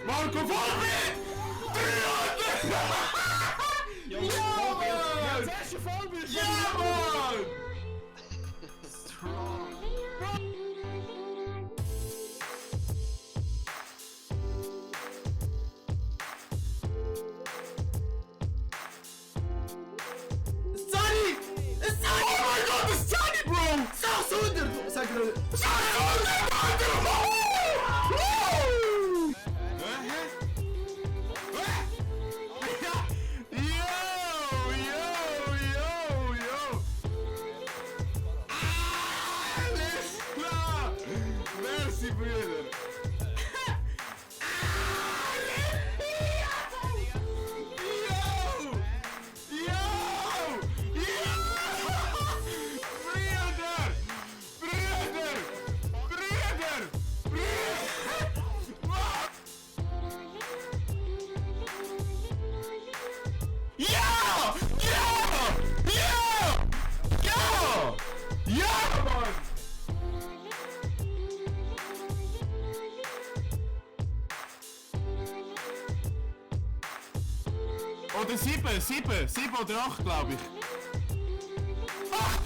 Marco Vollbild! 300! Ja, Mann! Das erste Vollbild! Ja, Mann! Strong! Sunny! It's Sunny! Oh my god, it's Sunny, bro! 600! Sag dir... 600, Mann! Merci, Brüder! Oder 7 oder 8, glaube ich. Ach!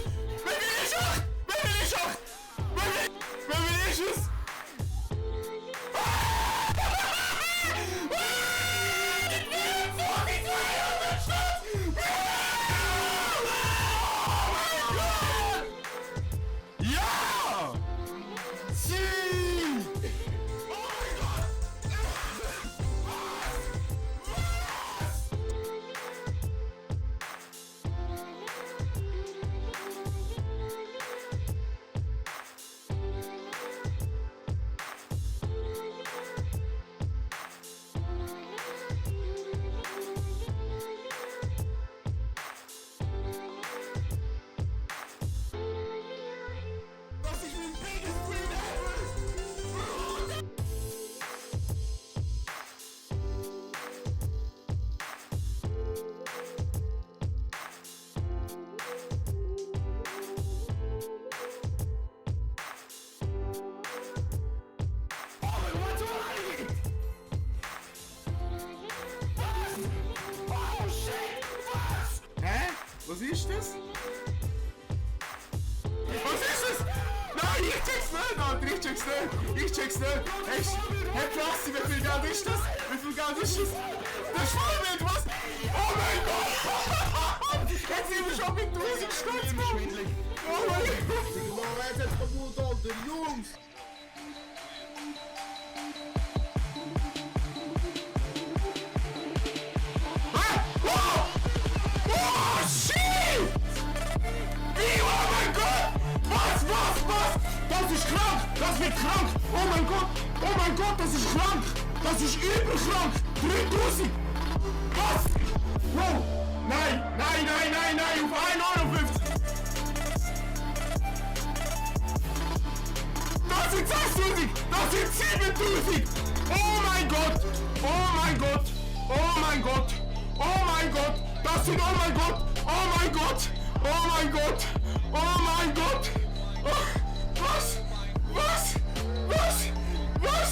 Wie viel ist 8? Wie viel ist 8? Wie viel ist es? Ja! Sie! Was ist das? Was ist das? Nein, ich check's nicht, Alter, ich check's nicht. Ich check's nicht. Hey, Klassi, wie viel Geld ist das? Wie viel Geld ist das? Das ist Vollbild, was? Oh mein Gott! Jetzt sind wir schon mit 1000 Stutz, Mann. Oh mein Gott! Wer ist jetzt kaputt, Alter? Jungs! Das ist krank! Das wird krank! Oh mein Gott! Oh mein Gott, das ist krank! Das ist überkrank! 3000! Was? Wow! Nein! Nein, nein, nein, nein! Auf 1,50 €! Das sind 6000! Das sind 7000! Oh mein Gott! Oh mein Gott! Oh mein Gott! Oh mein Gott! Das sind... Oh mein Gott! Oh mein Gott! Oh mein Gott! Oh mein Gott! Oh, was? Was? Was? Was?